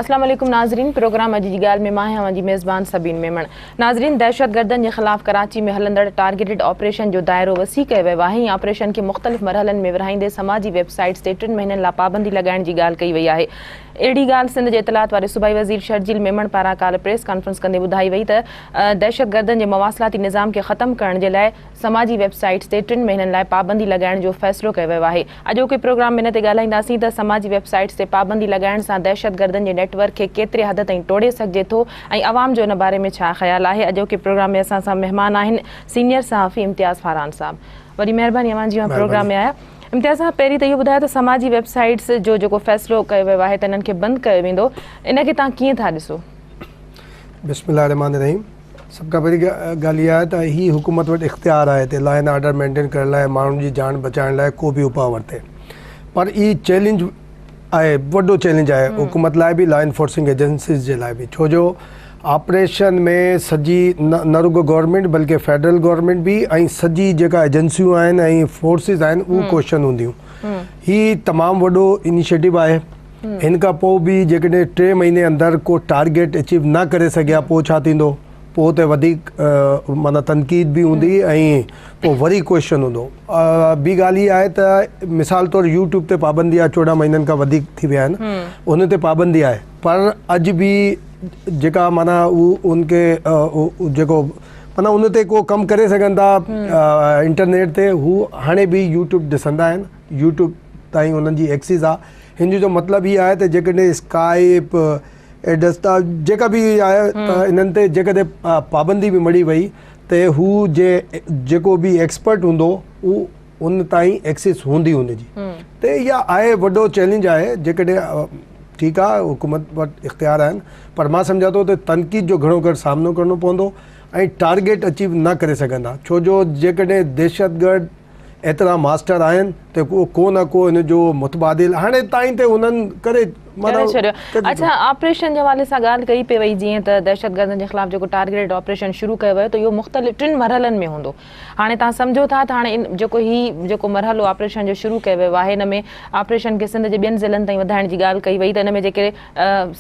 اسلام عليڪم ناظرين پروگرام اڄ جي ڳالهه ۾ مان آهيان اوهان جي ميزبان سبين ميمڻ ناظرين دهشتگردن جي خلاف ڪراچي ۾ هلندڙ ٽارگيٽڊ آپريشن جو دائرو وسيع ڪيو ويو آهي ۽ آپريشن کي مختلف مرحلن ۾ ورهائيندي سماجي ويب سائيٽس تي ٽن مهينن لا پابندي لڳائڻ جي ڳالهه ڪئي وئي آهي اهڙي ڳالهه سنڌ جي اطلاعات واري صوبائي وزير شرجيل ميمڻ پاران ڪالهه پريس ڪانفرنس ڪندي ٻڌائي وئي ته دهشتگردن جي مواصلاتي نظام کي ختم ڪرڻ جي لاء سماجي ويب سائيٽس تي ٽن مهينن لاء پابندي لڳائڻ جو فيصلو ڪيو ويو آهي. اڄوڪي پروگرام ۾ ان تي ڳالهائينداسين ته سماجي ويب سائيٽس تي پابندي لڳائڻ سان دهشتگردن جي نيٽ ورڪ کي ڪيتري حد تائين ٽوڙي سگهجي ٿو ۽ عوام جو ان باري ۾ ڇا خيال آهي. اڄوڪي پروگرام ۾ اسان سان مهمان آهن سينيئر صحافي امتياز فاران صاحب. وڏي مهرباني اوهان جي اوهان پروگرام ۾ آيا. امتياز صاحب پهرين ته اهو ٻڌايو ته سماجي ويب سائيٽس جو جيڪو فيصلو ڪيو ويو آهي ته انهن کي بند ڪيو ويندو ان کي توهان ڪيئن ٿا ڏسو؟ بسم الله الرحمٰن الرحيم سڀ کان پهرين ڳالهه اها آهي ته هي حڪومت وٽ اختيار آهي ته لا اينڊ آرڊر مينٽين ڪرڻ لاء ماڻهن جي جان بچائڻ لاء ڪو به اپاء ورتي پر هي چئلينج آهي وڏو چئلينج آهي حڪومت لاء به لا انفورسنگ ايجنسيز جي لاء به ڇو جو آپريشن ۾ سڄي نه رڳو گورنمينٽ بلڪه فيڊرل گورنمينٽ به ۽ سڄي جيڪا ايجنسيون آهن ۽ فورسز آهن اهو ڪوششن هونديون هي تمام وڏو انيشيٽو آهي ان کان پوء به جيڪڏهن ٽي مهيني اندر ڪو ٽارگيٽ اچيو نه ڪري سگهيا پوء ڇا ٿيندو پوء ته وڌيڪ معنيٰ تنقيد به هوندي ۽ پوء وري ڪوئسچن هوندو ٻي ڳالهه هي آهي ته مثال طور يوٽيوب تي پابندي آهي 14 مهينن کان وڌيڪ ٿي ويا آهن ان تي پابندي آهي پر اڄ به جيڪا معنيٰ هو ان کي جيڪو معنيٰ ان تي ڪو ڪم ڪري سگهن ٿا انٽرنيٽ تي هو هاڻي به يوٽيوب ڏسندا آهن يوٽيوب تائين انهن جي ايڪسيس آهي هن جو مطلب هي آهي ته جيڪڏهن اسڪائپ ايڊستا جيڪا به آهي ته انهن تي جيڪڏهن پابندي به مڙهي وئي ته هو جي جيڪو به ايڪسپرٽ هوندو هو ان تائين ايڪسيس هوندي ان جي ته اها آهي وڏو چئلينج آهي جيڪڏهن ٺيڪ آهي حڪومت وٽ اختيار آهن پر مان سمجهان ٿو ته تنقيد جو گهڻو ڪري سامنو ڪرڻو پوندو ۽ ٽارگيٽ اچيو نه ڪري سگهندا ڇو جو جيڪڏهن دهشتگرد ايترا ماسٽر آهن ته ڪو ڪو نه ڪو ان جو متبادل هاڻي تائين ته انهن ڪري ڪري ڇڏيو. اڇا آپريشن جي حوالي سان ڳالهه ڪئي پئي وئي جيئن ته دهشتگردن جي خلاف جيڪو ٽارگيٽڊ آپريشن شروع ڪيو ويو ته اهو مختلف ٽن مرحلن ۾ هوندو هاڻي توهان سمجهو ٿا ته هاڻي جيڪو هي جيڪو مرحلو آپريشن جو شروع ڪيو ويو آهي ان ۾ آپريشن کي سنڌ جي ٻين ضلعن تائين وڌائڻ جي ڳالهه ڪئي وئي ته ان ۾ جيڪي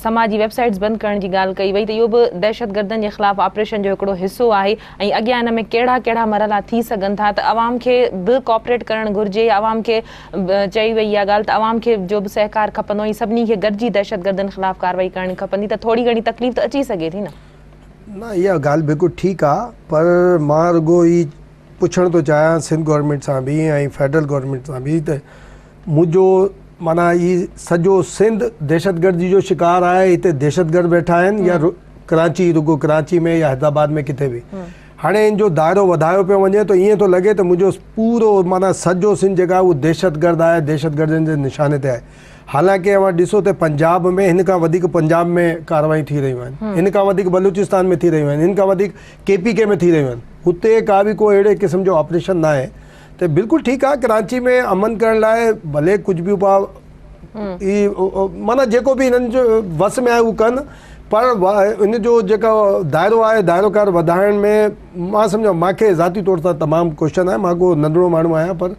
سماجي ويب سائيٽس بند ڪرڻ جي ڳالهه ڪئي وئي ته اهو به دهشتگردن جي خلاف آپريشن جو هڪڙو حصو آهي ۽ اڳيان ان ۾ ڪهڙا ڪهڙا مرحلا ٿي سگهن ٿا ته عوام کي به ڪوآپريٽ ڪرڻ گهرجي يا عوام کي چئي وئي اها ڳالهه ته عوام کي جو به سهڪار کپندو ۽ سڀني کي گڏجي دهشتگردن خلاف ڪارروائي ڪرڻي کپندي ته ٿوري گهڻي تڪليف ته اچي سگهي ٿي نه. نه اها ڳالهه بلڪل ٺيڪ آ پر مان رڳو هي پڇڻ ٿو چاهيان سنڌ گورنمينٽ سان به ۽ فيڊرل گورنمينٽ سان به ته منهنجو معنيٰ هي سڄو سنڌ دهشتگردي جو شڪار آهي هتي دهشتگرد ويٺا آهن يا ڪراچي رڳو ڪراچي ۾ يا حيدرآباد ۾ ڪٿي به هاڻي ان جو دائرو وڌايو پيو وڃي ته ائين ٿو لڳي ته منهنجو پورو معنيٰ سڄو سنڌ جيڪا آهي اهو دهشتگرد آهي دهشتگردن جي نشاني تي آهي حالانڪه اوهان ڏسو ته پنجاب ۾ هن کان وڌيڪ پنجاب ۾ ڪاروايون ٿي رهيون آهن هن کان وڌيڪ بلوچستان ۾ ٿي رهيون آهن هن کان وڌيڪ ڪي پي ڪي ۾ ٿي رهيون آهن هتي ڪا به ڪو اهڙي قسم جو آپريشن نه آهي ته بلڪل ٺيڪ آ ڪراچي ۾ امن ڪرڻ لاء ڀلي ڪجهه به اپاء هي معنيٰ جيڪو به هنن جو وس ۾ آهي هو ڪن پر ان جو جيڪو دائرو آهي دائرو ڪار وڌائڻ ۾ مان سمجهان مانکي ذاتي طور سان تمام ڪوشچن آهي مان ڪو ننڍڙو ماڻهو آهيان پر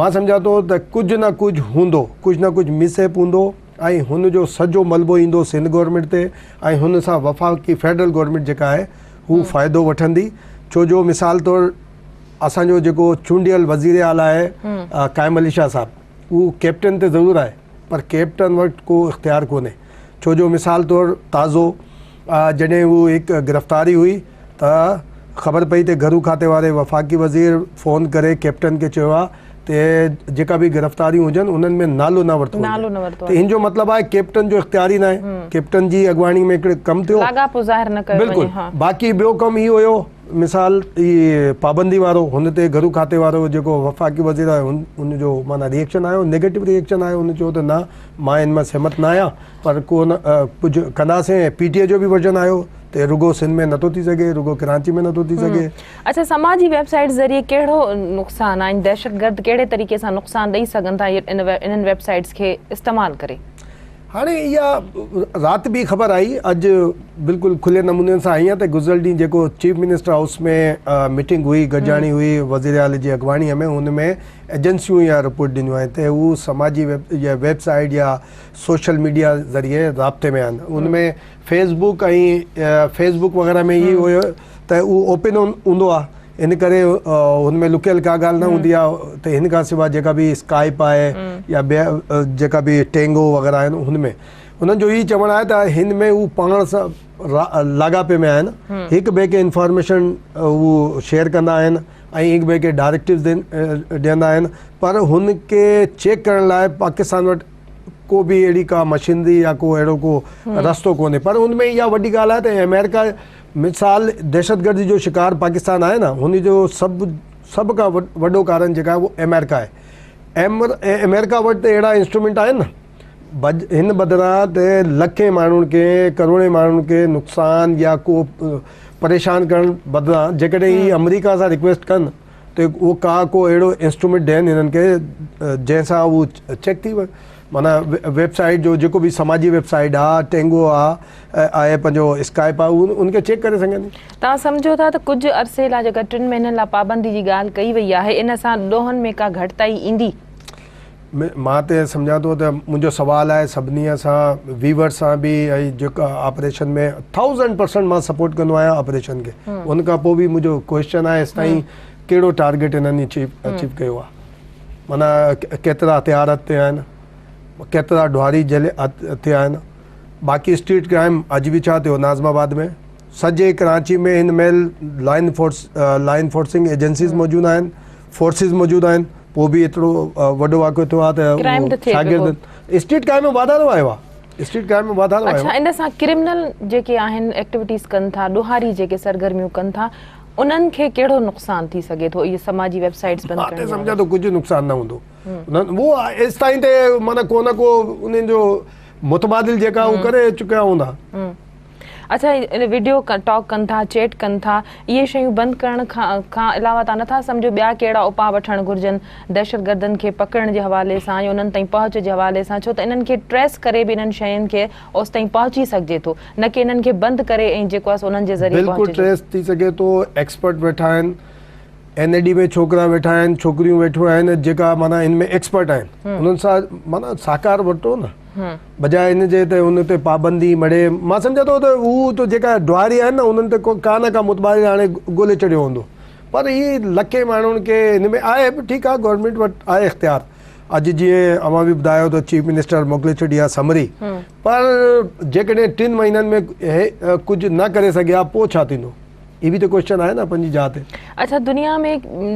مان سمجهان ٿو ته ڪجهه نه ڪجهه هوندو ڪجهه نه ڪجهه مس ايپ هوندو ۽ هن جو سڄو ملبو ايندو سنڌ گورنمينٽ تي ۽ هن سان وفاقي فيڊرل گورنمينٽ جيڪا آهي هو فائدو وٺندي ڇو جو مثال طور اسان جو جيڪو چونڊيل وزير اعليٰ آهي قائم علي شاهه صاحب اهو ڪيپٽن ته ضرور آهي پر ڪيپٽن وٽ ڪو اختيار ڪونهي ڇو جو مثال طور تازو جڏهن هو هڪ گرفتاري هئي ته خبر پئي ته گهرو کاتي واري وفاقي وزير فون ڪري ڪيپٽن کي چيو آهي ته جيڪا به گرفتاريون هجن انهن ۾ نالو نه ورتو وڃي ته ان جو مطلب آهي ڪيپٽن جو اختيار ئي ناهي ڪيپٽن جي اڳواڻي ۾ هڪڙو ڪم ٿيو لاڳاپو ظاهر نه ڪيو وڃي باقي ٻيو ڪم هي هيو مثال هي پابندي وارو هن تي گهرو کاتي وارو جيڪو وفاقي وزير آهي ان جو معنيٰ ريئيڪشن آيو نيگيٽو ريئيڪشن آيو هن چيو ته نه مان ان مان سهمت نه آهيان پر ڪو نه ڪجهه ڪنداسين ۽ پي ٽي اي جو به ورجن آيو ته رڳو سنڌ ۾ نٿو ٿي سگهي رڳو ڪراچي ۾ نٿو ٿي سگهي. اڇا سماجي ويب سائيٽس ذريعي ڪهڙو نقصان آهي دهشتگرد ڪهڙي طريقي سان نقصان ڏئي سگهن ٿا انهن ويب سائيٽس کي استعمال ڪري؟ هاڻي اها رات به خبر آئي اڄ بلڪل کلي نموني سان آئي آهي ته گذريل ڏينهن جيڪو چيف منسٽر هائوس ۾ ميٽنگ هئي گڏجاڻي هئي وزير اعلي جي اڳواڻي ۾ ان ۾ ايجنسيون اها رپورٽ ڏنيون آهن ته هو سماجي ويب سائيٽ يا سوشل ميڊيا ذريعي رابطي ۾ آهن ان ۾ فيس بڪ ۽ فيس بڪ وغيره ۾ هي هيو ته اهو اوپن هوندو آهي ان ڪري هن ۾ لڪيل ڪا ڳالهه نه هوندي آهي ته هن کان سواء جيڪا به اسڪائپ آهي يا ٻيا جيڪا به ٽينگو وغيره آهن هن ۾ انهن جو هي چوڻ آهي ته هن ۾ هو پاڻ سان لاڳاپي ۾ آهن هڪ ٻئي کي انفارميشن هو شيئر ڪندا آهن ۽ هڪ ٻئي کي ڊائريڪٽو ڏيندا آهن پر هن کي چيڪ ڪرڻ لاء پاڪستان وٽ ڪو به اهڙي ڪا مشينري يا ڪو اهڙو ڪو رستو ڪونهي پر ان ۾ اها وڏي ڳالهه آهي ته آمريڪا مثال دهشتگردي جو شڪار پاڪستان آهي نه هن جو سڀ سڀ کان وڏو ڪارڻ جيڪا آهي اهو آمريڪا آهي آمريڪا وٽ ته اهڙا انسٽرومينٽ آهن نه هن بدران ته لکين ماڻهن کي ڪروڙين ماڻهن کي نقصان يا ڪو پريشان ڪرڻ بدران جيڪڏهن هي آمريڪا سان رڪويسٽ ڪن ته اهو ڪا ڪو اهڙو انسٽرومينٽ ڏين هنن کي جنهن سان هو چيڪ ٿي وڃي معنيٰ ويب سائيٽ جو جيڪو به سماجي ويب سائيٽ آ ٽينگو آ آهي پنهنجو اسڪائپ آ ان کي چيڪ ڪري سگهن. توهان سمجهو ٿا ته ڪجهه عرصي لاء جيڪا ٽن مهينن لاء پابندي جي ڳالهه ڪئي وئي آهي ان سان ڏوهن ۾ ڪا گهٽتائي ايندي؟ مان ته سمجهان ٿو ته منهنجو سوال آهي سڀني سان ويورز سان به ۽ جيڪا آپريشن ۾ ٿائوزنڊ پرسنٽ مان سپورٽ ڪندو آهيان آپريشن کي ان کان پوء به منهنجو ڪوئسچن آهي هيستائين ڪهڙو ٽارگيٽ انهن اچيو ڪيو آهي معنيٰ ڪيترا هٿيار هٿ تي آهن ڪيترا ڍواري جهلي هٿ تي آهن باقي اسٽريٽ ڪرائم اڄ به ڇا ٿيو ناظم آباد ۾ سڄي ڪراچي ۾ هن مهل line force line forcing agencies موجود آهن فورسز موجود آهن پوء به ايترو وڏو واقعو ٿيو آهي ته شاگرد اسٽريٽ ڪرائم ۾ واڌارو آيو آهي اسٽريٽ ڪرائم ۾ واڌارو آيو اڇا ان سان ڪرمنل جيڪي آهن ايڪٽيوٽيز ڪن ٿا ڏوهاري جيڪي سرگرميون ڪن ٿا انهن کي ڪهڙو نقصان ٿي سگهي ٿو اهي سماجي ويب سائيٽس بند ڪرڻ جي سمجهان ٿو ڪجهه نقصان نه هوندو اهو ايستائين ته معنيٰ ڪو نه ڪو انهن جو متبادل جيڪا هو ڪري چڪيا هوندا. اڇا وڊيو ٽاڪ ڪن ٿا چيٽ ڪن ٿا اهي شيون بند ڪرڻ کان علاوه تان نٿا سمجهو ٻيا ڪهڙا اپاء وٺڻ گهرجن دهشتگردن کي پڪڙڻ جي حوالي سان يا انهن تائين پهچ جي حوالي سان ڇو ته انهن کي ٽريس ڪري به انهن شين کي اوستائين پهچي سگهجي ٿو نه ڪي انهن کي بند ڪري ۽ جيڪو آهي سو انهن جي ذريعي بلڪل ٽريس ٿي سگهي ٿو ايڪسپرٽ ويٺا آهن اين اي ڊي ۾ ڇوڪرا ويٺا آهن ڇوڪريون ويٺيون آهن جيڪا معنيٰ ان ۾ ايڪسپرٽ آهن انهن سان معنيٰ ساڪار ورتو نه بجاء ان جي ته ان تي پابندي مڙي مان سمجھان ٿو ته هو ته جيڪا ڊواري آهن نه انهن تي ڪا نه ڪا متبادل هاڻي ڳولي چڙهيو هوندو پر هي لکين ماڻهن کي هن ۾ آهي به ٺيڪ آهي گورنمينٽ وٽ آهي اختيار اڄ جيئن اوهان به ٻڌايو ته چيف منسٽر موڪلي ڇڏي آهي سمري پر جيڪڏهن ٽن مهينن ۾ ڪجهه نه ڪري سگهيا پوء ڇا ٿيندو هي به ته ڪوئسچن آهي نه پنهنجي جاء تي. اڇا دنيا ۾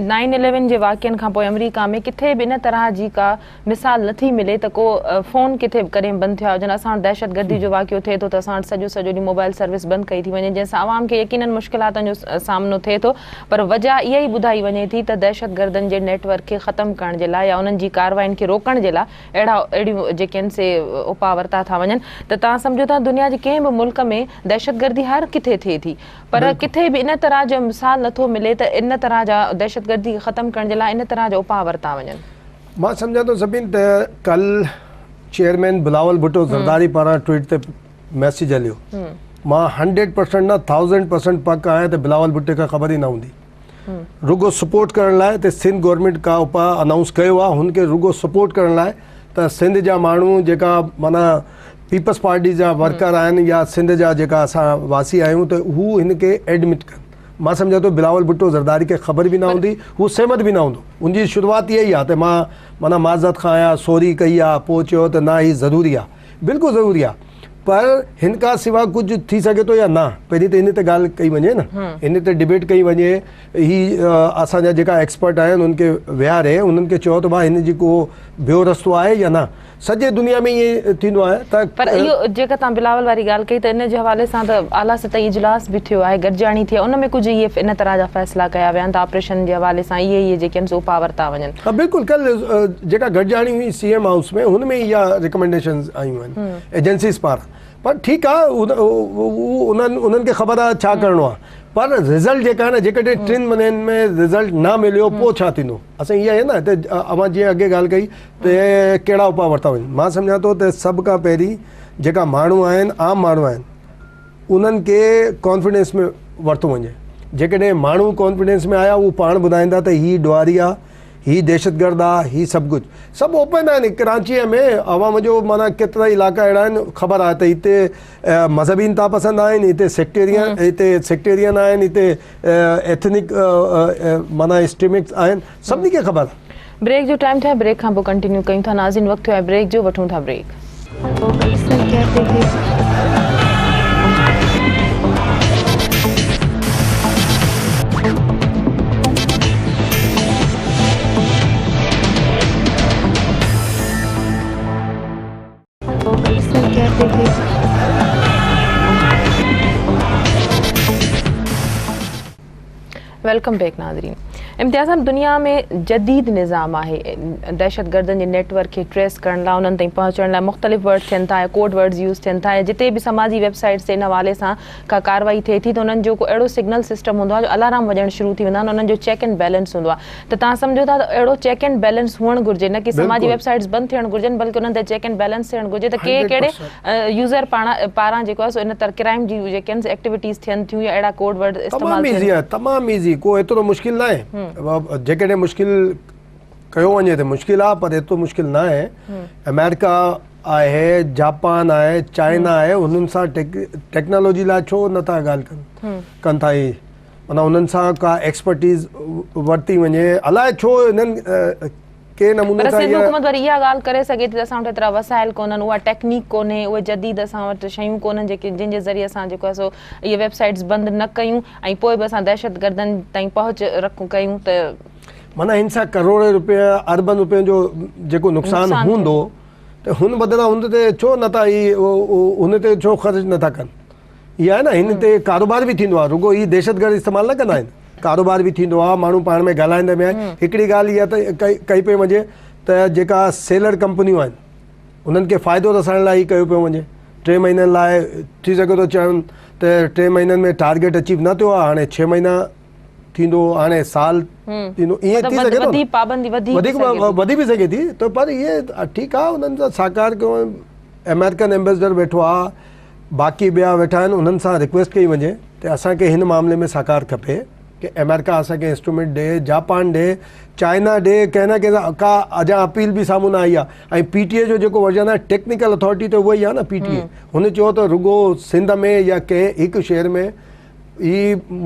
نائين اليون جي واقعن کان پوء آمريڪا ۾ ڪٿي به ان طرح جي ڪا مثال نٿي ملي ته ڪو فون ڪٿي به ڪڏهن بند ٿيا هجن اسان وٽ دهشتگردي جو واقعو ٿئي ٿو ته اسان وٽ سڄو سڄو ڏينهن موبائل سروس بند ڪئي ٿي وڃي جنهن سان عوام کي يقينن مشڪلاتن جو سامنو ٿئي ٿو پر وجه اها ئي ٻڌائي وڃي ٿي ته دهشتگردن جي نيٽ ورڪ کي ختم ڪرڻ جي لاء يا انهن جي ڪارواين کي روڪڻ جي لاء اهڙا اهڙيون جيڪي آهن سي اپاء ورتا ٿا وڃن ته توهان سمجهو ٿا دنيا جي ڪنهن به ملڪ ۾ دهشتگردي هر ڪٿي ٿئي ٿي پر ڪٿي به ان طرح جو مثال نٿو ملي ته ان طرح جا دهشتگردي کي ختم ڪرڻ جي لاء ان طرح جا اپاء ورتا وڃن. مان سمجهان ٿو سبين ته ڪل چيئرمين بلاول ڀٽو زرداري پاران ٽوئيٽ تي ميسيج هليو مان هنڊريڊ پرسنٽ نه ٿائوزنڊ پرسنٽ پڪ آهيان ته بلاول ڀٽي کي خبر ئي نه هوندي رڳو سپورٽ ڪرڻ لاء ته سنڌ گورنمينٽ ڪا اپاء انائونس ڪيو آهي هن کي رڳو سپورٽ ڪرڻ لاء ته سنڌ جا ماڻهو جيڪا معنيٰ پيپلز پارٽي جا ورڪر آهن يا سنڌ جا جيڪا اسان واسي آهيون ته هو هن کي ايڊمٽ ڪن مان سمجهان ٿو بلاول ڀٽو زرداري کي خبر به نه هوندي هو سهمت به نه هوندو ان جي شروعات اها ئي آهي ته مان معنيٰ معذرت کان آهيان سوري ڪئي آهي پوء چيو ته نه هي ضروري آهي بلڪل ضروري آهي پر هن کان سوا ڪجهه ٿي سگهي ٿو يا نه پهرين ته ان تي ڳالهه ڪئي وڃي نه ان تي ڊبيٽ ڪئي وڃي هي اسان جا جيڪا ايڪسپرٽ آهن انهن کي ويهاري انهن کي چئو ته ڀاء هن جي ڪو ٻيو رستو آهي يا نه سڄي دنيا ۾ ائين ٿيندو آهي ته پر اهو جيڪا توهان بلاول واري ڳالهه ڪئي ته ان جي حوالي سان ته اعليٰ سطحي اجلاس به ٿيو آهي گڏجاڻي ٿي آهي ان ۾ ڪجهه اهي ان طرح جا فيصلا ڪيا ويا آهن ته آپريشن جي حوالي سان اهي اهي جيڪي آهن سو اپاء ورتا وڃن. ها بلڪل ڪل جيڪا گڏجاڻي هئي سي ايم هائوس ۾ هن ۾ اها ريڪمينڊيشنز آيون آهن ايجنسيز پاران پر ٺيڪ آهي انهن انهن کي خبر آهي ڇا ڪرڻو آهي پر رزلٽ جيڪا آهي نه جيڪڏهن ٽن مهينن ۾ رزلٽ نه مليو پوء ڇا ٿيندو اسان اها آهي نه ته اوهان جيئن اڳي ڳالهه ڪئي ته ڪهڙا اپاء ورتا وڃن مان سمجهان ٿو ته سڀ کان پهرين جيڪا ماڻهو آهن عام ماڻهو آهن انهن کي ڪانفيڊنس ۾ ورتو وڃي. جيڪڏهن ماڻهو ڪانفيڊنس ۾ آيا هو پاڻ ٻڌائيندا ته هي ڏوهاري آ، هي دهشتگرد آ، هي سڀ ڪجهه سڀ اوپن آهن ڪراچيء ۾ عوام جو معنيٰ ڪيترا علائقا اهڙا آهن خبر آهي ته هتي مذهبي انتها پسند آهن هتي سيڪٽيرين هتي سيڪٽيرين آهن هتي ايٿنڪ معنيٰ اسٽريمڪس آهن سڀني کي خبر آهي. بريڪ جو ٽائيم ٿيو آهي بريڪ کان پوء ڪنٽينيو ڪيون ٿا ناظرين وقت ٿيو آهي بريڪ جو وٺون ٿا بريڪ. Welcome back ناظرين امتياز صاحب دنيا ۾ جديد نظام آهي دهشتگردن جي نيٽ ورڪ کي ٽريس ڪرڻ لاء انهن تائين پهچڻ لاء مختلف ورڊ ٿين ٿا يا ڪوڊ ورڊز يوز ٿين ٿا يا جتي به سماجي ويب سائيٽس تي ان حوالي سان ڪا ڪارروائي ٿئي ٿي ته انهن جو ڪو اهڙو سگنل سسٽم هوندو آهي جو الارم وڄڻ شروع ٿي ويندا آهن انهن جو چيڪ اينڊ بيلنس هوندو آهي ته توهان سمجهو ٿا ته اهڙو چيڪ اينڊ بيلنس هئڻ گهرجي نه ڪي سماجي ويب سائيٽس بند ٿيڻ گهرجن بلڪه انهن تي چيڪ اينڊ بيلنس ٿيڻ گهرجي ته ڪي ڪهڙي يوزر پاران جيڪو آهي سو ان طرح ڪرائيم جي جيڪي آهن ايڪٽيوٽيز ٿين ٿيون يا اهڙا ڪوڊ ورڊ استعمال تمام ايزي آهي تمام ايزي ڪو ايترو مشڪل ناهي جيڪڏهن مشڪل ڪيو وڃي ته مشڪل آهي پر ايترو مشڪل ناهي آمريڪا آهي جاپان آهي چائنا آهي انهن سان ٽيڪنالاجي لاء ڇو نٿا ڳالهه ڪن ڪن ٿا هي معنيٰ انهن سان ڪا ايڪسپرٽيز ورتي وڃي الاء ڇو انهن ڪنهن نموني پر سنڌ حڪومت وري اها ڳالهه ڪري سگهي ٿي ته اسان وٽ ايترا وسائل ڪونهن اها ٽيڪنيڪ ڪونهي اهي جديد اسان وٽ شيون ڪونهن جيڪي جن جي ذريعي اسان جيڪو آهي سو اهي ويب سائيٽس بند نه ڪيون ۽ پوء به اسان دهشتگردن تائين پهچ رکون ڪيون ته معنيٰ هن سان ڪروڙين روپيه اربن روپين جو جيڪو نقصان هوندو ته هن بدران هن تي ڇو نٿا هي هن تي ڇو خرچ نٿا ڪن اها آهي نه هن تي ڪاروبار به ٿيندو آهي رڳو هي دهشتگرد استعمال نه ڪندا آهن ڪاروبار به ٿيندو آهي ماڻهو پاڻ ۾ ڳالهائيندا به آهن هڪڙي ڳالهه اها ته ڪئي پئي وڃي ته جيڪا سيلر ڪمپنيون آهن انهن کي فائدو رسائڻ لاء هي ڪيو پيو وڃي ٽي مهينن لاء ٿي سگهي ٿو چون ته ٽي مهينن ۾ ٽارگيٽ اچيو نه ٿيو آهي هاڻي ڇهه مهينا ٿيندو هاڻي سال ٿيندو ائين ٿي سگهي ٿو پابندي وڌي وڌي به سگهي ٿي ته پر اهي ٺيڪ آهي انهن سان سهڪار ڪيو آمريڪن ايمبيسڊر ويٺو آهي باقي ٻيا ويٺا آهن انهن سان رڪويسٽ ڪئي وڃي ته اسان کي هن معاملي ۾ سهڪار کپي ڪي آمريڪا اسان کي انسٽرومينٽ ڏي جاپان ڏي چائنا ڏي ڪنهن نه ڪنهن سان ڪا اڃا اپيل به سامهون نه آئي آهي ۽ پي ٽي اي جو جيڪو ورجن آهي ٽيڪنيڪل اٿارٽي ته اها ئي آهي نه پي ٽي اي هن چيو ته رڳو سنڌ ۾ يا ڪنهن هڪ شهر ۾ هي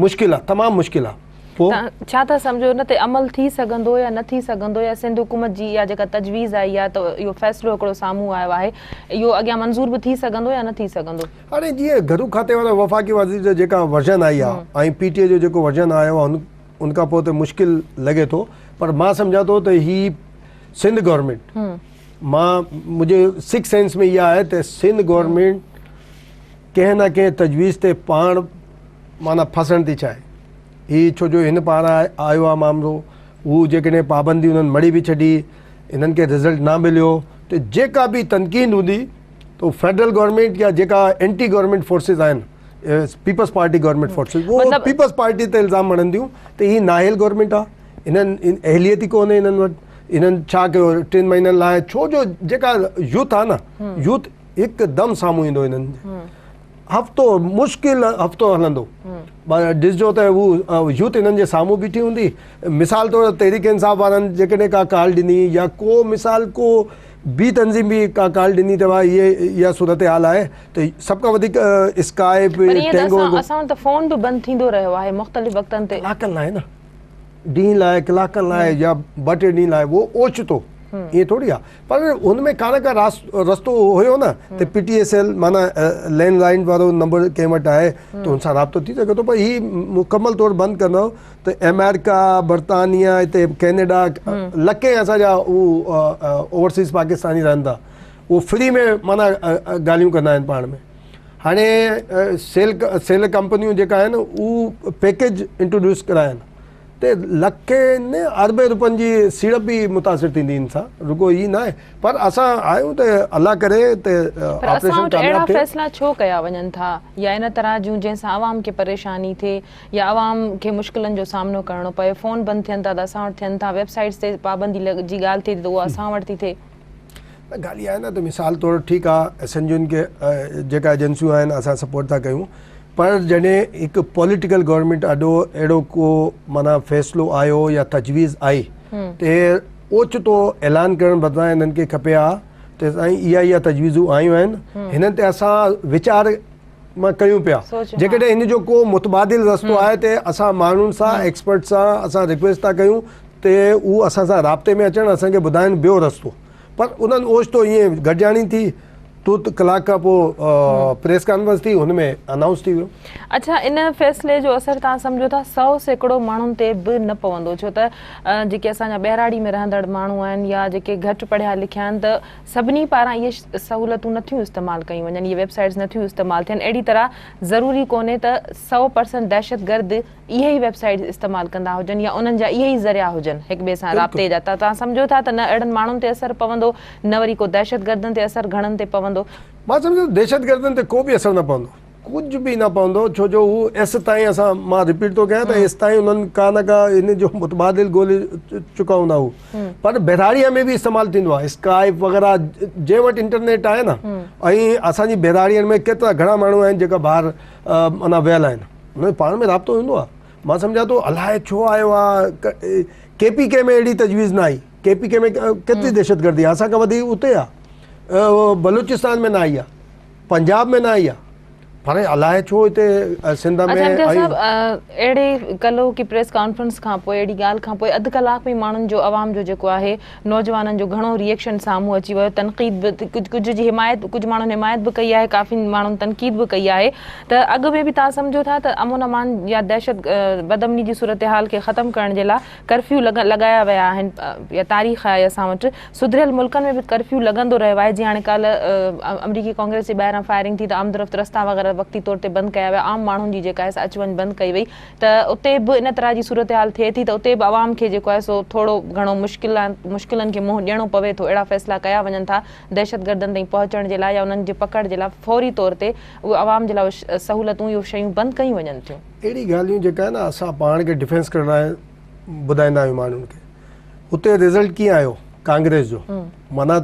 مشڪل آهي تمام مشڪل آهي پوء؟ توهان ڇا ٿا سمجهو ان تي عمل ٿي سگهندو يا نه ٿي سگهندو يا سنڌ حڪومت جي اها جيڪا تجويز آئي آهي ته اهو فيصلو هڪڙو سامهون آيو آهي اهو اڳيان منظور به ٿي سگهندو يا نه ٿي سگهندو؟ هاڻي جيئن گهرو کاتي وارا وفاقي وزير جو جيڪا ورجن آئي آهي ۽ پي ٽي اي جو جيڪو ورجن آيو آهي ان کان پوء ته مشڪل لڳي ٿو پر مان سمجهان ٿو ته هي سنڌ گورنمينٽ مان منهنجي سڪس سينس ۾ اها آهي ته سنڌ گورنمينٽ ڪنهن نه ڪنهن تجويز تي پاڻ معنيٰ ڦاسڻ ٿي چاهي. هي ڇو جو هن پاران آيو آهي مامرو، هو جيڪڏهن پابندي انهن مڙهي به ڇڏي، انهن کي رزلٽ نه مليو ته جيڪا به تنقيد هوندي ته فيڊرل گورنمينٽ يا جيڪا اينٽي گورنمينٽ فورسز آهن پيپلز پارٽي گورنمينٽ فورسز اهو پيپلز پارٽي تي الزام هڻنديون ته هي نااهل گورنمينٽ آهي انهن اهليت ئي ڪونهي انهن وٽ انهن ڇا ڪيو ٽن مهينن لاء ڇو جو جيڪا يوٿ آهي نه يوٿ هڪدم سامهون ايندو انهن جي هفتو مشڪل هفتو هلندو ڏسجو ته هو يوٿ انهن جي سامهون بيٺي هوندي مثال طور تحريڪ انصاف وارن جيڪڏهن ڪا ڪال ڏني يا ڪو مثال ڪو ٻي تنظيم به ڪا ڪال ڏني ته ڀاء هي اها صورتحال آهي ته سڀ کان وڌيڪ اسڪائپ ٽينگو اسان وٽ ته فون به بند ٿيندو رهيو آهي مختلف وقتن تي ڪلاڪن لاء نه ڏينهن لاء ڪلاڪن لاء يا ٻه ٽي ڏينهن لاء اهو اوچتو ائين ٿوري آهي پر هن ۾ ڪا نه ڪا رستو هيو نه ته پي ٽي ايس ايل معنيٰ لينڊ لائن وارو نمبر ڪنهن وٽ آهي ته هن سان رابطو ٿي سگهي ٿو پر هي مڪمل طور بند ڪندو ته آمريڪا برطانيا هتي ڪينيڊا لکين اسان جا هو اوورسيز پاڪستاني رهن ٿا اهو فري ۾ معنيٰ ڳالهيون ڪندا آهن پاڻ ۾ هاڻي سيل سيل ڪمپنيون جيڪا آهن هو پيڪيج انٽروڊيوس ڪرايا آهن ته لکين نه اربين روپين جي سيڙپ به متاثر ٿيندي ان سان رڳو هي ناهي پر اسان آهيون ته الله ڪري ته پر اسان وٽ اهڙا فيصلا ڇو ڪيا وڃن ٿا يا ان طرح جون جنهن سان عوام کي پريشاني ٿئي يا عوام کي مشڪلن جو سامنو ڪرڻو پئي فون بند ٿين ٿا ته اسان وٽ ٿين ٿا ويب سائيٽس تي پابندي جي ڳالهه ٿئي ٿي ته اها اسان وٽ ٿي ٿئي. نه ڳالهه اها آهي نه ته مثال طور ٺيڪ آهي ايس اين جي کي جيڪا ايجنسيون آهن اسان سپورٽ ٿا ڪيون پر جڏهن هڪ پوليٽيڪل گورنمينٽ آڏو اهڙو ڪو معنيٰ فيصلو آيو يا تجويز آئي ته اوچتو اعلان ڪرڻ بدران هنن کي کپي ها ته سائين اها اها تجويزون آيون آهن هنن تي اسان ويچار مان ڪيون پيا جيڪڏهن هن جو ڪو متبادل رستو آهي ته اسان ماڻهن سان ايڪسپرٽ سان اسان رڪويسٽ ٿا ڪيون ته هو اسان سان رابطي ۾ اچن اسان کي ٻڌائن ٻيو رستو پر انهن اوچتو ائين گڏجاڻي ٿي ترت ڪلاڪ کان پوء پريس ڪانفرنس ٿي ان ۾ انائونس ٿي ويو. اڇا ان فيصلي جو اثر توهان سمجهو ٿا 100% ماڻهن تي به نه پوندو ڇو ته جيڪي اسان جا ٻهراڙي ۾ رهندڙ ماڻهو آهن يا جيڪي گهٽ پڙهيا لکيا آهن ته سڀني پاران اهي سهولتون نٿيون استعمال ڪيون وڃن اهي ويب سائيٽس نٿيون استعمال ٿين اهڙي طرح ضروري ڪونهي ته 100% دهشتگرد اهي ئي ويب سائيٽس استعمال ڪندا هجن يا انهن جا اهي ئي ذريعا هجن هڪ ٻئي سان رابطي جا ته توهان سمجهو ٿا ته نه اهڙن ماڻهن تي اثر پوندو نه وري ڪو دهشتگردن تي اثر گهڻن تي پوندو. مان سمجهان ٿو دهشتگردن تي ڪو به اثر نه پوندو ڪجهه به نه پوندو ڇو جو هو ايستائين اسان مان رپيٽ ٿو ڪيان ته ايستائين انهن ڪا نه ڪا ان جو متبادل ڳولي چڪا هوندا هو پر ٻهراڙيء ۾ به استعمال ٿيندو آهي اسڪائپ وغيره جنهن وٽ انٽرنيٽ آهي نه ۽ اسان جي ٻهراڙين ۾ ڪيترا گهڻا ماڻهو آهن جيڪا ٻاهر معنيٰ ويل آهن انهن جو پاڻ ۾ رابطو هوندو آهي مان سمجهان ٿو الائي ڇو آيو آهي ڪي پي ڪي ۾ اهڙي تجويز نه آئي ڪي پي ڪي ۾ ڪيتري دهشتگردي آهي اسان کان وڌيڪ اتي آهي بلوچستان ۾ نه آئي آهي پنجاب ۾ نه آئي آهي پر الائي ڇو هتي سنڌ ۾ اڇا امتياز صاحب اهڙي ڪلهوڪي پريس ڪانفرنس کان پوء اهڙي ڳالهه کان پوء اڌ ڪلاڪ ۾ ماڻهن جو عوام جو جيڪو آهي نوجوانن جو گهڻو ري ايڪشن سامهون اچي ويو، تنقيد به ڪجهه جي حمايت ڪجهه ماڻهن حمايت به ڪئي آهي ڪافي ماڻهن تنقيد به ڪئي آهي ته اڳ ۾ به توهان سمجهو ٿا ته امن امان يا دهشت بدامني جي صورتحال کي ختم ڪرڻ جي لاء ڪرفيو لڳايا ويا آهن يا تاريخ آهي اسان وٽ سڌريل ملڪن ۾ به ڪرفيو لڳندو رهيو آهي جيئن هاڻي ڪالهه آمريڪي ڪانگريس جي ٻاهران فائرنگ ٿي ته آمدرفت رستا وغيره وقتي طور تي بند ڪيا ويا عام ماڻهن جي جيڪا آهي سا اچ وڃ بند ڪئي وئي ته اتي به ان طرح جي صورتحال ٿئي ٿي ته اتي به عوام کي جيڪو آهي سو ٿورو گهڻو مشڪل مشڪلن کي منهن ڏيڻو پوي ٿو اهڙا فيصلا ڪيا وڃن ٿا دهشتگردن تائين پهچڻ جي لاء يا انهن جي پڪڙ جي لاء فوري طور تي اهي عوام جي لاء اهي سهولتون اهي شيون بند ڪيون وڃن ٿيون. اهڙي ڳالهيون جيڪا آهن نه اسان پاڻ کي ڊفينس ڪرڻ لاء ٻڌائيندا آهيون ماڻهن کي اتي رزلٽ ڪيئن آيو ڪانگريس جو معنيٰ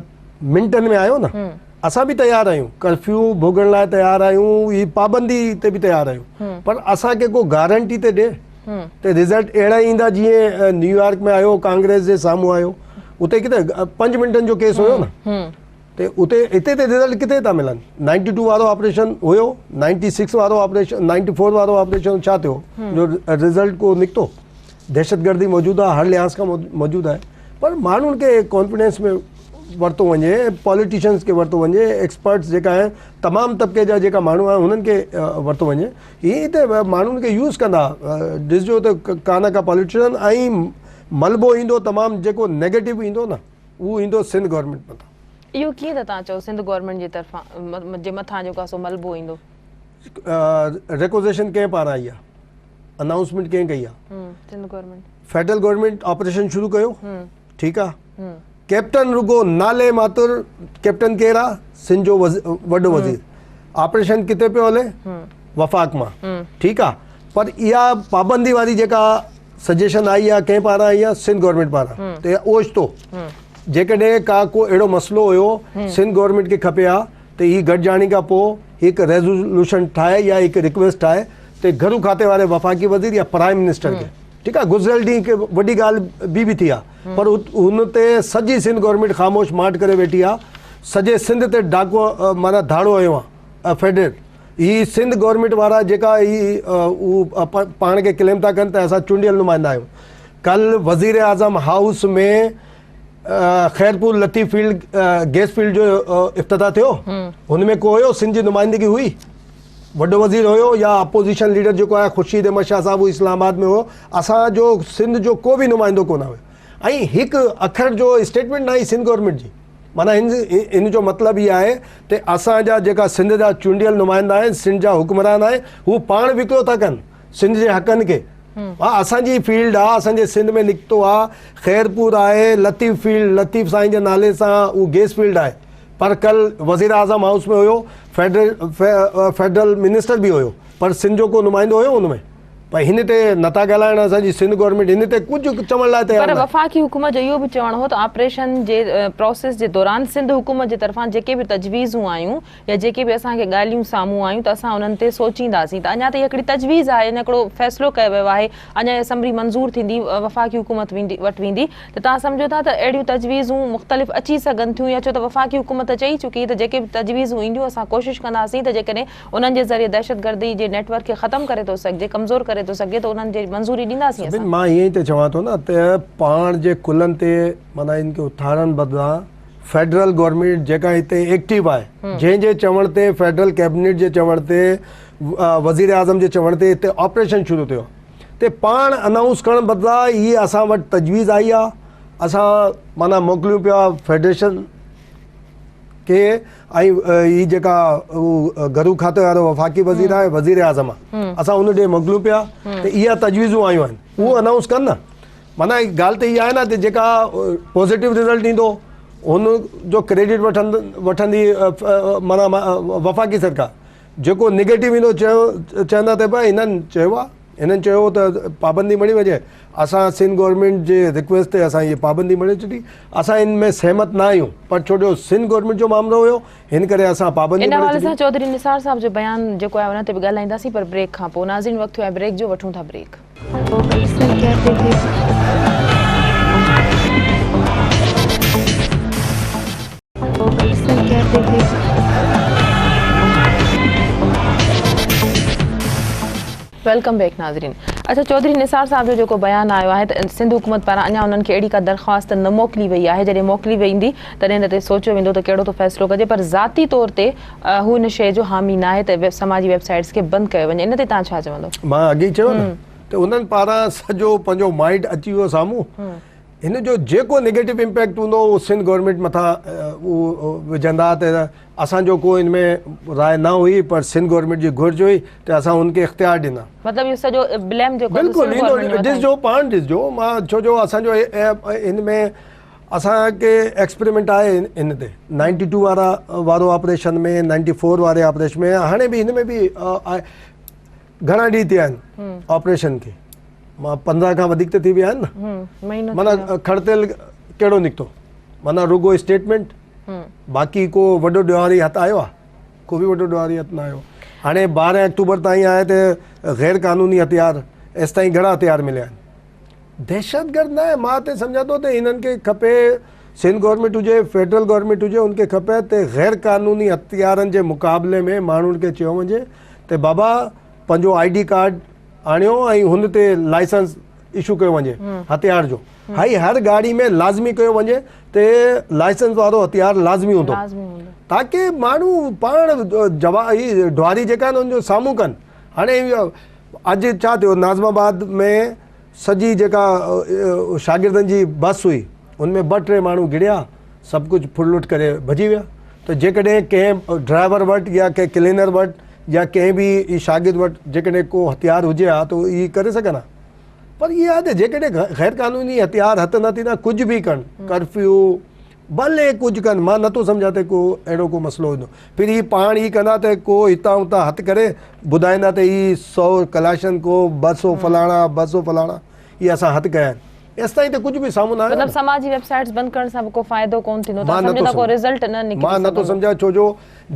منٽن ۾ آيو نه اسان به تيار آهيون ڪرفيو ڀوڳڻ لاء تيار آهيون هي پابندي تي به تيار آهيون پر اسان کي ڪو گارنٽي ته ڏي ته رزلٽ اهڙا ايندا جيئن نيويارڪ ۾ آيو ڪانگريس جي سامهون آيو اتي ڪٿي 5 منٽن جو ڪيس هيو نه ته اتي اتي ته رزلٽ ڪٿي ٿا ملن 92 وارو آپريشن هيو 96 وارو آپريشن 94 وارو آپريشن ڇا ٿيو جو رزلٽ ڪو نڪتو دهشتگردي موجود آهي هر لحاظ کان موجود آهي پر ماڻهن کي ڪانفيڊنس ۾ ورتو وڃي پاليٽيشنس کي ورتو وڃي ايڪسپرٽس جيڪا آهن تمام طبقي جا جيڪا ماڻهو آهن انهن کي ورتو وڃي هي ته ماڻهن کي يوز ڪندا ڏسجو ته ڪا نه ڪا پاليٽيشن ۽ ملبو ايندو تمام جيڪو نيگيٽو ايندو نه اهو ايندو سنڌ گورنمينٽ مٿان. اهو ڪيئن ٿا توهان چئو سنڌ گورنمينٽ جي طرفان جي مٿان جيڪو آهي سو ملبو ايندو؟ ريڪوزيشن ڪنهن پاران آئي آهي؟ انائونسمينٽ ڪنهن ڪئي آهي؟ Sindh government. Federal government operation شروع ڪيو ٺيڪ آ ڪيپٽن رڳو نالي ماتر ڪيپٽن ڪير آ سنڌ جو وڏو وزير آپريشن ڪٿي پيو هلي وفاق مان ٺيڪ آ پر اها پابندي واري جيڪا سجيشن آئي آ ڪنهن پاران آئي آ سنڌ گورنمينٽ پاران ته اوچتو جيڪڏهن ڪا ڪو اهڙو مسئلو هيو سنڌ گورنمينٽ کي کپي ها ته هي گڏجاڻي کان پوء هڪ ريزولوشن ٺاهي يا هڪ رڪويسٽ ٺاهي ته گهرو کاتي واري وفاقي وزير يا پرائم منسٽر کي ٺيڪ آ گذريل ڏينهن هڪ وڏي ڳالهه ٻي به ٿي آ پر ان تي سڄي سنڌ گورنمينٽ خاموش ماٺ ڪري ويٺي آ سڄي سنڌ تي ڊاڪو معنيٰ ڌاڙو هنيو آ فيڊرل هي سنڌ گورنمينٽ وارا جيڪا هي هو پاڻ کي ڪليم ٿا ڪن ته اسان چونڊيل نمائندا آهيون ڪل وزير اعظم house ۾ Khairpur Latif field gas field جو افتتاح ٿيو هن ۾ ڪو هيو سنڌ جي نمائندگي هئي وڏو وزير هيو يا اپوزيشن ليڊر جيڪو آهي خورشيد احمد شاهه صاحب هو اسلام آباد ۾ هو اسان جو سنڌ جو ڪو به نمائندو ڪونه هيو ۽ هڪ اکر جو اسٽيٽمينٽ نه آئي سنڌ گورنمينٽ جي معنيٰ هن جو مطلب هي آهي ته اسان جا جيڪا سنڌ جا چونڊيل نمائندا آهن سنڌ جا حڪمران آهن هو پاڻ وڪرو ٿا ڪن سنڌ جي حقن کي ها اسان جي فيلڊ آ اسان جي سنڌ ۾ نڪتو آ خيرپور آهي لطيف فيلڊ لطيف سائين جي نالي سان هو گيس فيلڊ آهي پر ڪل وزير اعظم هائوس ۾ هيو فيڊرل فيڊرل منسٽر به هيو پر سنڌ جو ڪو نمائندو هيو ان ۾ پر هن تي نٿا ڳالهائڻ اسان جي سنڌ گورنمينٽ هن تي ڪجهه چوڻ لاء تيار پر وفاقي حڪومت جو اهو به چوڻ هو ته آپريشن جي پروسيس جي دوران سنڌ حڪومت جي طرفان جيڪي به تجويزون آيون يا جيڪي به اسان کي ڳالهيون سامهون آيون ته اسان انهن تي سوچينداسين ته اڃا ته هي هڪڙي تجويز آهي اڃا هڪڙو فيصلو ڪيو ويو آهي اڃا اها سمري منظور ٿيندي وفاقي حڪومت ويندي وٽ ويندي ته توهان سمجهو ٿا ته اهڙيون تجويزون مختلف اچي سگهن ٿيون يا ڇو ته وفاقي حڪومت چئي چڪي ته جيڪي به تجويزون اينديون اسان ڪوشش ڪنداسين ته جيڪڏهن انهن جي ذريعي دهشتگردي جي نيٽ ورڪ کي ختم ڪري ٿو سگهجي، ڪمزور ڪري ٿو سگهجي ته انهن جي منظوري ڏينداسين اسان. مان ائين ئي ته چوان ٿو نه ته پاڻ جي ڪلهن تي معنيٰ ان کي اٿارڻ بدران فيڊرل گورنمينٽ جيڪا هتي ايڪٽو آهي جنهن جي چوڻ تي فيڊرل ڪيبنيٽ جي چوڻ تي وزير اعظم جي چوڻ تي هتي آپريشن شروع ٿيو آهي ته پاڻ انائونس ڪرڻ بدران هي اسان وٽ تجويز آئي آهي اسان معنيٰ موڪليون پيا فيڊريشن کي ۽ هي جيڪا گهرو کاتي وارو وفاقي وزير آهي وزير اعظم آهي اسان ان ڏي موڪليون پيا ته اها تجويزون آيون آهن اهو انائونس ڪن نه معنيٰ ڳالهه ته اها آهي نه ته جيڪا پازيٽو رزلٽ ايندو هن جو ڪريڊٽ وٺندي معنيٰ وفاقي سرڪار جيڪو نيگيٽو ايندو چيو چوندا ته ڀاء هنن چيو آهي هنن چيو ته پابندي مڙهي وڃي اسان سنڌ گورنمينٽ جي رڪويسٽ تي اسان هي پابندي مڙهي ڇڏي اسان ان ۾ سهمت نه آهيون پر ڇو جو سنڌ گورنمينٽ جو معاملو هيو هن ڪري اسان پابندي ان حوالي سان چوڌري نثار صاحب جو بيان جيڪو آهي ان تي به ڳالهائينداسين پر بريڪ کان پوء ناظرين وقت ٿيو آهي بريڪ جو وٺون ٿا بريڪ. Welcome back ناظرين اڇا چوڌري نثار صاحب جو جيڪو بيان آيو آهي ته سنڌ حڪومت پاران اڃا انهن کي اهڙي ڪا درخواست نه موڪلي وئي آهي جڏهن موڪلي ويندي تڏهن ان تي سوچيو ويندو ته ڪهڙو ٿو فيصلو ڪجي پر ذاتي طور تي هو ان شيء جو حامي ناهي ته سماجي ويب سائيٽس کي بند ڪيو وڃي ان تي توهان ڇا چوندو؟ مان اڳي ئي چيو نه ته انهن پاران سڄو پنهنجو مائنڊ اچي ويو سامهون هن جو جيڪو نيگيٽو امپيڪٽ هوندو اهو سنڌ گورنمينٽ مٿان اهو وجهندا ته اسان جو ڪو ان ۾ راء نه هئي پر سنڌ گورنمينٽ جي گهرج هئي ته اسان هن کي اختيار ڏنا. مطلب اهو سڄو بليم جيڪو بلڪل ايندو ڏسجو پاڻ ڏسجو مان ڇو جو اسان جو ان ۾ اسان کي ايڪسپريمينٽ آهي ان تي نائنٽي ٽو وارا وارو آپريشن ۾ نائنٽي فور واري آپريشن ۾ هاڻي به هن ۾ به گهڻا ڏينهن ٿيا آهن آپريشن کي مان 15 کان وڌيڪ ته ٿي ويا آهن نه معنيٰ کڙتيل ڪهڙو نڪتو معنيٰ رڳو اسٽيٽمينٽ باقي ڪو وڏو ڏوهاري هٿ آيو آهي ڪو به وڏو ڏوهاري هٿ نه آيو هاڻي 12 آڪٽوبر تائين آهي ته غير قانوني هٿيار ايستائين گهڻا هٿيار مليا آهن دهشتگرد نه آهي مان ته سمجهان ٿو ته هنن کي کپي سنڌ گورنمينٽ هجي فيڊرل گورنمينٽ هجي ان کي کپي ته غير قانوني هٿيارن جي مقابلي ۾ ماڻهن کي چيو وڃي ته بابا پنهنجو I D card آڻيو ۽ هن تي لائسنس اشو ڪيو وڃي هٿيار جو هائي هر گاڙي ۾ لازمي ڪيو وڃي ته لائسنس وارو هٿيار لازمي هوندو تاڪي ماڻهو پاڻ جوا هي ڊواري جيڪا آهن ان جو سامهون ڪن هاڻي اڄ ڇا ٿيو ناظم آباد ۾ سڄي جيڪا شاگردن جي بس هئي ان ۾ ٻه ٽي ماڻهو گهڙيا سڀ ڪجهه ڦرلٽ ڪري ڀڄي ويا ته جيڪڏهن ڪنهن ڊرائيور وٽ يا ڪنهن ڪلينر وٽ يا ڪنهن به شاگرد وٽ جيڪڏهن ڪو هٿيار هجي ها ته اهي ڪري سگهن ها پر اها آهي ته جيڪڏهن غير قانوني هٿيار هٿ نه ٿيندا ڪجهه به ڪن ڪرفيو ڀلي ڪجهه ڪن مان نٿو سمجهان ته ڪو اهڙو ڪو مسئلو هوندو پھر هي پاڻ ئي ڪندا ته ڪو هتان هتان هٿ ڪري ٻڌائيندا ته هي سو ڪلاشن ڪو ٻه سو فلاڻا ٻه سو فلاڻا هي اسان هٿ ڪيا آهن ايستائين ته ڪجهه به سامهون نه آيو مطلب سماجي ويب سائيٽس بند ڪرڻ سان به ڪو فائدو ڪون ٿيندو ته سمجهو ته ڪو رزلٽ نه نڪري مان نٿو سمجهان ڇو جو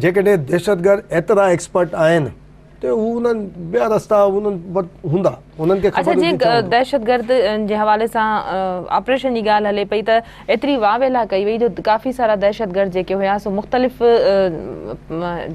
جيڪڏهن دهشتگرد ايترا ايڪسپرٽ آهن ته هو انهن ٻيا رستا انهن وٽ هوندا انهن کي خبر هوندي اڇا جي دهشتگرد جي حوالي سان آپريشن جي ڳالهه هلي پئي ته ايتري واويلا ڪئي وئي جو ڪافي سارا دهشتگرد جيڪي هيا سو مختلف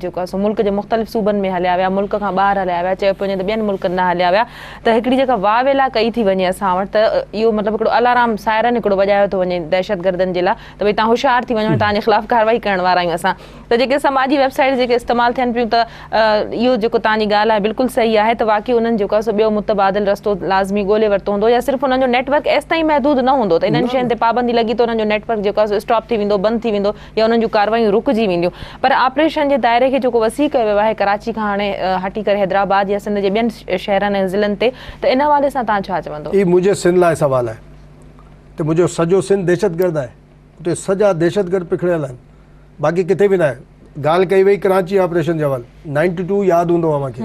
جيڪو آهي سو ملڪ جي مختلف صوبن ۾ هليا ويا ملڪ کان ٻاهر هليا ويا چيو پيو وڃي ته ٻين ملڪن ڏانهن هليا ويا ته هڪڙي جيڪا واويلا ڪئي ٿي وڃي اسان وٽ ته اهو مطلب هڪڙو الارام سائرن هڪڙو وڄايو ٿو وڃي دهشتگردن جي لاء ته ڀئي توهان هوشيار ٿي وڃو توهان جي خلاف ڪارروائي ڪرڻ وارا آهيون اسان ته جيڪي سماجي ويب سائيٽس جيڪي استعمال ٿين پيون ته اهو جيڪو توهان جي ڳالهه آهي بلڪل صحيح آهي ته واقعي انهن جيڪو آهي سو ٻيو متبادل رستو لازمي ڳولي ورتو هوندو يا صرف انهن جو نيٽ ورڪ ايستائين محدود نه هوندو ته انهن شين تي پابندي لڳي ته انهن جو نيٽ ورڪ جيڪو آهي سو اسٽاپ ٿي ويندو بند ٿي ويندو يا انهن جون ڪارروايون رڪجي وينديون پر آپريشن جي دائري کي جيڪو وسيع ڪيو ويو آهي ڪراچي کان هاڻي هٽي ڪري حيدرآباد يا سنڌ جي ٻين شهرن ۽ ضلعن تي ته ان حوالي سان توهان ڇا چوندو؟ هي منهنجي سنڌ لاء سوال آهي ته منهنجو سڄو سنڌ دهشتگرد آهي اتي سڄا دهشتگرد پکڙيل آهن باقي ڪٿي به ناهي. ڳالهه ڪئي وئي ڪراچي آپريشن جي حوالي نائنٽي ٽو ياد هوندو اوهان کي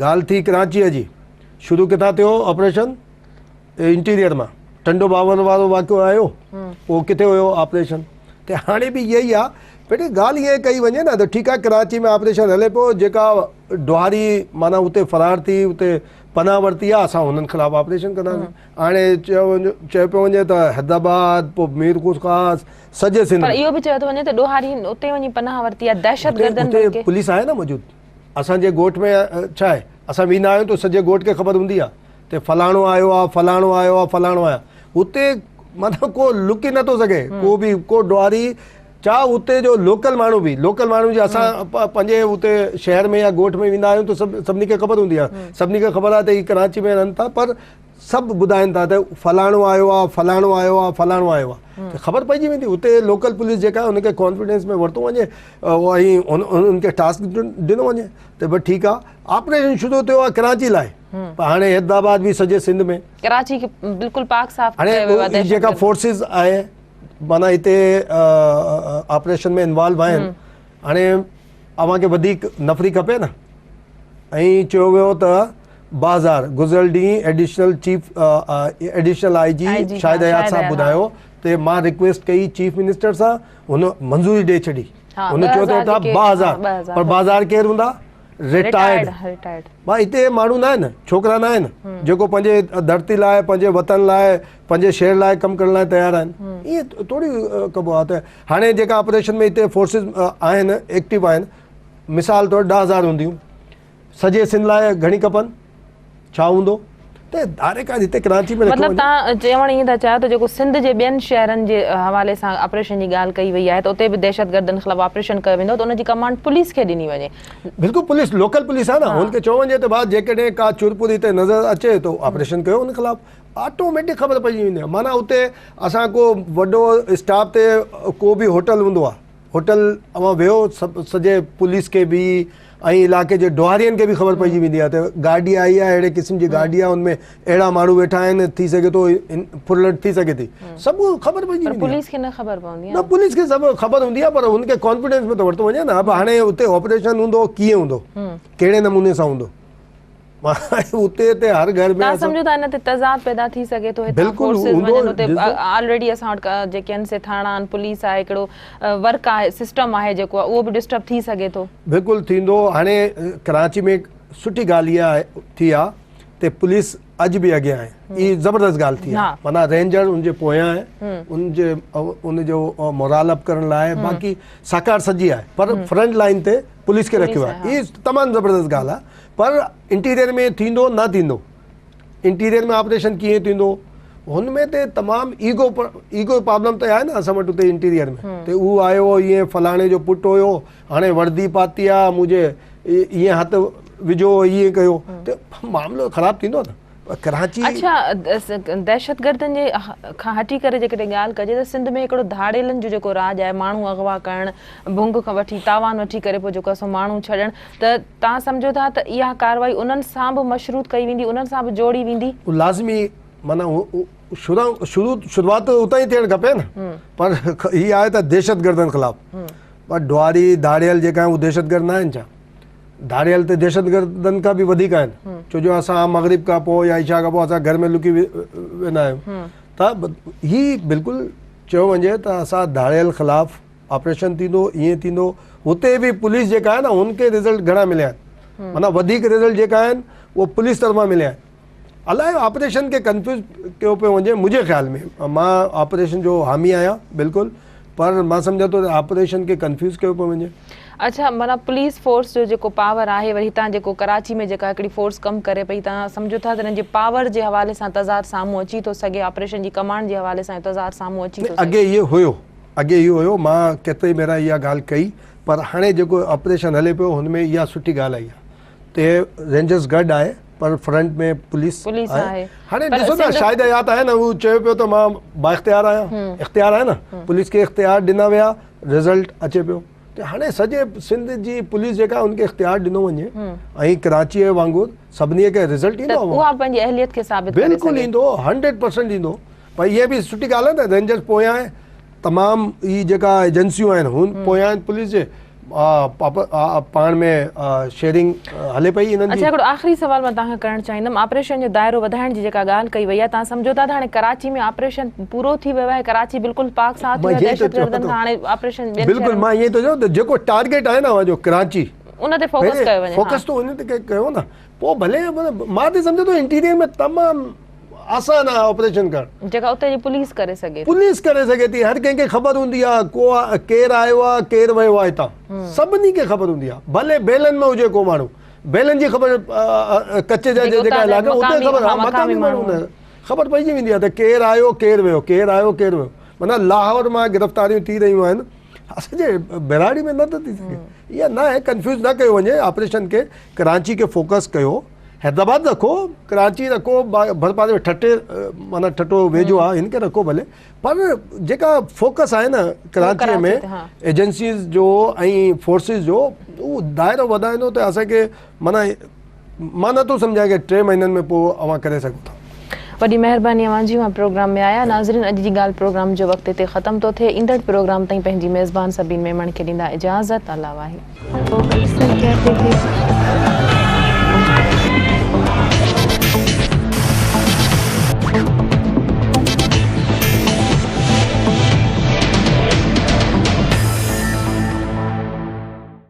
ڳالهه ٿي ڪراچيء جي شروع ڪٿان ٿيو آپريشن؟ انٽيريئر مان ٽنڊو باون وارو واقعو آيو پوء ڪٿي هيو آپريشن ته هاڻي به اها ئي آ بيٽي ڳالهه ائين ڪئي وڃي نه ته ٺيڪ آ ڪراچي ۾ آپريشن هلي پيو جيڪا ڊوهاري معنيٰ اتي فرار ٿي اتي پناهه ورتي آ اسان هنن خلاف آپريشن ڪنداسين هاڻي چيو وڃي چيو پيو وڃي ته حيدرآباد پوء ميرپورخاص سڄي سنڌ پر اهو به چيو ٿو وڃي ته ڏوهاري اتي وڃي پناهه ورتي آ دهشتگردن اتي پوليس آهي نه موجود اسان جي ڳوٺ ۾ ڇا آهي اسان ويندا آهيون ته سڄي ڳوٺ کي خبر هوندي آ ته فلاڻو آيو آ فلاڻو آيو آ فلاڻو آيو اتي مطلب ڪو لڪي نٿو سگهي ڪو به ڪو ڏوهاري چا اتي جو لوڪل ماڻهو به لوڪل ماڻهو جي اسان پنهنجي اتي شهر ۾ يا ڳوٺ ۾ ويندا آهيون ته سڀ سڀني کي خبر هوندي آهي سڀني کي خبر آهي ته هي ڪراچي ۾ رهن ٿا پر سڀ ٻڌائين ٿا ته فلاڻو آيو آ فلاڻو آيو آ فلاڻو آيو آ ته خبر پئجي ويندي اتي لوڪل پوليس جيڪا ان کي ڪانفيڊنس ۾ ورتو وڃي ۽ ان کي ٽاسڪ ڏنو وڃي ته بس ٺيڪ آ آپريشن شروع ٿيو آ ڪراچي لاء پر هاڻي حيدرآباد به سڄي سنڌ ۾. ڪراچي کي بلڪل پاڪ صاف ڪيو ويو آهي هاڻي جيڪا فورسز آهي معنيٰ هتي آپريشن ۾ انوالو آهن هاڻي اوهان کي وڌيڪ نفري کپي نه ۽ چيو ويو ته بازار گذريل ڏينهن additional chief additional I G Shahid Ayaz صاحب ٻڌايو ته مان رڪويسٽ ڪئي چيف منسٽر سان هن منظوري ڏئي ڇڏي هن چيو ته 2000 پر بازار ڪير هوندا رٽائرڊ ڀاء هتي ماڻهو نه آهن ڇوڪرا نه آهن جيڪو پنهنجي ڌرتي لاء پنهنجي وطن لاء پنهنجي شهر لاء ڪم ڪرڻ لاء تيار آهن ائين ٿوري ڪبو آهي ته هاڻي جيڪا آپريشن ۾ هتي فورسز آهن ايڪٽو آهن مثال طور 10000 هونديون سڄي سنڌ لاء گهڻي کپن ڇا هوندو ته ڌاري ڪا هتي ڪراچي ۾ مطلب تان چوڻ ائين ٿا چاهيو ته جيڪو سنڌ جي ٻين شهرن جي حوالي سان آپريشن جي ڳالهه ڪئي وئي آهي ته اتي به دهشتگردن خلاف آپريشن ڪيو ويندو ته ان جي ڪمانڊ پوليس کي ڏني وڃي. بلڪل پوليس لوڪل پوليس آهي نه هن کي چيو وڃي ته ڀاء جيڪڏهن ڪا چرپر هتي نظر اچي ته آپريشن ڪيو ان خلاف آٽوميٽڪ خبر پئجي ويندي آهي معنيٰ اتي اسان ڪو وڏو اسٽاف تي ڪو به هوٽل هوندو آهي هوٽل اوهان ويو سڀ سڄي پوليس کي به ۽ علائقي جي ڊوهارين کي به خبر پئجي ويندي آهي ته گاڏي آئي آهي اهڙي قسم جي گاڏي آهي ان ۾ اهڙا ماڻهو ويٺا آهن ٿي سگهي ٿو ڦرلٽ ٿي سگهي ٿي سڀ خبر پئجي ويندي پوليس کي نه خبر پوندي نه پوليس کي سڀ خبر هوندي آهي پر هن کي ڪانفيڊنس ۾ ته ورتو وڃي نه هاڻي اتي آپريشن هوندو ڪيئن هوندو ڪهڙي نموني سان هوندو اتي اتي هر گهر ۾ توهان سمجهو ٿا ان تي تضاد پيدا ٿي سگهي ٿو هتان فورسز وڃن اتي آلريڊي اسان وٽ جيڪي آهن سي ٿاڻا آهن پوليس آهي هڪڙو ورڪ آهي سسٽم آهي جيڪو اهو به ڊسٽرب ٿي سگهي ٿو. بلڪل ٿيندو هاڻي ڪراچي ۾ سٺي ڳالهه اها ٿي آ ته پوليس اڄ به اڳيان آهي هي زبردست ڳالهه ٿي آ معنيٰ رينجر ان جي پويان آهي ان جي ان جو مورال اپ ڪرڻ لاء باقي سهڪار سڄي آهي پر فرنٽ لائن تي پوليس کي رکيو آهي هي تمام زبردست ڳالهه آ پر انٽيريئر ۾ ٿيندو نه ٿيندو انٽيريئر ۾ آپريشن ڪيئن ٿيندو هن ۾ ته تمام ايگو ايگو پرابلم ته آهي نه اسان وٽ اتي انٽيريئر ۾ ته هو آيو ائين فلاڻي جو پٽ هيو هاڻي وردي پاتي آ منهنجي ائين هٿ وجهو ائين ڪيو ته معاملو خراب ٿيندو نه ڪراچي اڇا دهشتگردن جي کان هٽي ڪري جيڪڏهن ڳالهه ڪجي ته سنڌ ۾ هڪڙو ڌاڙيلن جو جيڪو راڄ آهي ماڻهو اغوا ڪرڻ ڀنگ کان وٺي تاوان وٺي ڪري پوء جيڪو آهي سو ماڻهو ڇڏڻ ته توهان سمجهو ٿا ته اها ڪارروائي انهن سان به مشروط ڪئي ويندي، انهن سان به جوڙي ويندي؟ لازمي معنيٰ شروع شروعات ته اتان ئي ٿيڻ کپي نه پر هي آهي ته دهشتگردن خلاف پر ڊواري ڌاڙيل جيڪا آهن اهي دهشتگرد نه آهن ڇا؟ ڌاڙيل ته دهشتگردن کان به وڌيڪ آهن ڇو جو اسان مغرب کان پوء يا عشاء کان پوء اسان گهر ۾ لڪي ويندا آهيون ته هي بلڪل چيو وڃي ته اسان ڌاڙيل خلاف آپريشن ٿيندو ائين ٿيندو هتي به پوليس جيڪا آهي نه هن کي رزلٽ گهڻا مليا آهن معنيٰ وڌيڪ رزلٽ جيڪا آهن اهو پوليس طرفان مليا آهن الائي آپريشن کي ڪنفيوز ڪيو پيو وڃي منهنجي خيال ۾ مان آپريشن جو حامي آهيان بلڪل پر مان سمجهان ٿو ته آپريشن کي ڪنفيوز ڪيو پيو وڃي. اڇا معنيٰ پوليس فورس جو جيڪو پاور آهي وري هتان جيڪو ڪراچي ۾ جيڪا هڪڙي فورس ڪم ڪري پئي توهان سمجهو ٿا ته انهن جي پاور جي حوالي سان تضاد سامهون اچي ٿو سگهي آپريشن جي ڪمانڊ جي حوالي سان تضاد سامهون اچي ٿو سگهي. اڳي اهي هيو اڳي اهو هيو مان ڪيترائي ڀيرا اها ڳالهه ڪئي پر هاڻي جيڪو آپريشن هلي پيو هن ۾ اها سٺي ڳالهه آئي آهي ته رينجرز گڏ آهي پر فرنٽ ۾ پوليس آهي هاڻي ڏسو نه شاهد حيات آهي نه هو چيو پيو ته مان با اختيار آهيان اختيار آهي نه پوليس کي اختيار ڏنا ويا رزلٽ اچي پيو ته هاڻي سڄي سنڌ جي پوليس جيڪا ان کي اختيار ڏنو وڃي ۽ ڪراچي وانگر سڀني کي رزلٽ ايندو اها پنهنجي اهليت کي ثابت ڪري بلڪل ايندو 100% ايندو پر اها به سٺي ڳالهه آهي نه رينجرز پويان آهي تمام هي جيڪا ايجنسيون آهن هن پويان آهن پوليس جي پاڻ ۾ شيئرنگ هلي پئي انهن جي. اڇا هڪڙو آخري سوال مان توهان کان ڪرڻ چاهيندم آپريشن جو دائرو وڌائڻ جي جيڪا ڳالهه ڪئي وئي آهي توهان سمجهو ٿا ته هاڻي ڪراچي ۾ آپريشن پورو ٿي ويو آهي ڪراچي بلڪل پاڪ صاف ٿي ويو آهي دهشتگردن کان هاڻي آپريشن ٻين بلڪل مان ائين ٿو چوان ته جيڪو ٽارگيٽ آهي نه اوهان جو ڪراچي ان تي فوڪس ڪيو وڃي فوڪس ته ان تي ڪيو نه پوء ڀلي مان ته سمجهان ٿو انٽيريئر ۾ تمام آسان آهي آپريشن ڪرڻ. جيڪا اتي جي پوليس ڪري سگهي ٿي. پوليس ڪري سگهي ٿي هر ڪنهن کي خبر هوندي آهي ڪو ڪير آيو آهي ڪير ويو آهي هتان سڀني کي خبر هوندي آهي ڀلي بيلن ۾ هجي ڪو ماڻهو بيلن جي خبر ڪچي جا جيڪا علائقا اتي خبر ها مقامي ماڻهو هوندا آهن خبر پئجي ويندي آهي ته ڪير آيو ڪير ويو ڪير آيو ڪير ويو معنيٰ لاهور مان گرفتاريون ٿي رهيون آهن اسان جي ٻهراڙي ۾ نه ٿو ٿي سگهي اها نه آهي ڪنفيوز نه ڪيو وڃي آپريشن کي ڪراچي کي فوڪس ڪيو حيدرآباد رکو ڪراچي رکو ڀرپاسي ۾ ٺٽي معنيٰ ٺٽو ويجهو آهي هن کي رکو ڀلي پر جيڪا فوڪس آهي نه ڪراچي ۾ ايجنسيز جو ۽ فورسز جو اهو دائرو وڌائيندو ته اسانکي معنيٰ مان نٿو سمجهان ڪي ٽي مهينن ۾ پوء اوهان ڪري سگهو ٿا. وڏي مهرباني اوهان جي اوهان پروگرام ۾ آيا ناظرين اڄ جي ڳالهه پروگرام جو وقت هتي ختم ٿو ٿئي ايندڙ پروگرام تائين پنهنجي ميزبان سبين ميمڻ کي ڏيندا اجازت الله واهي.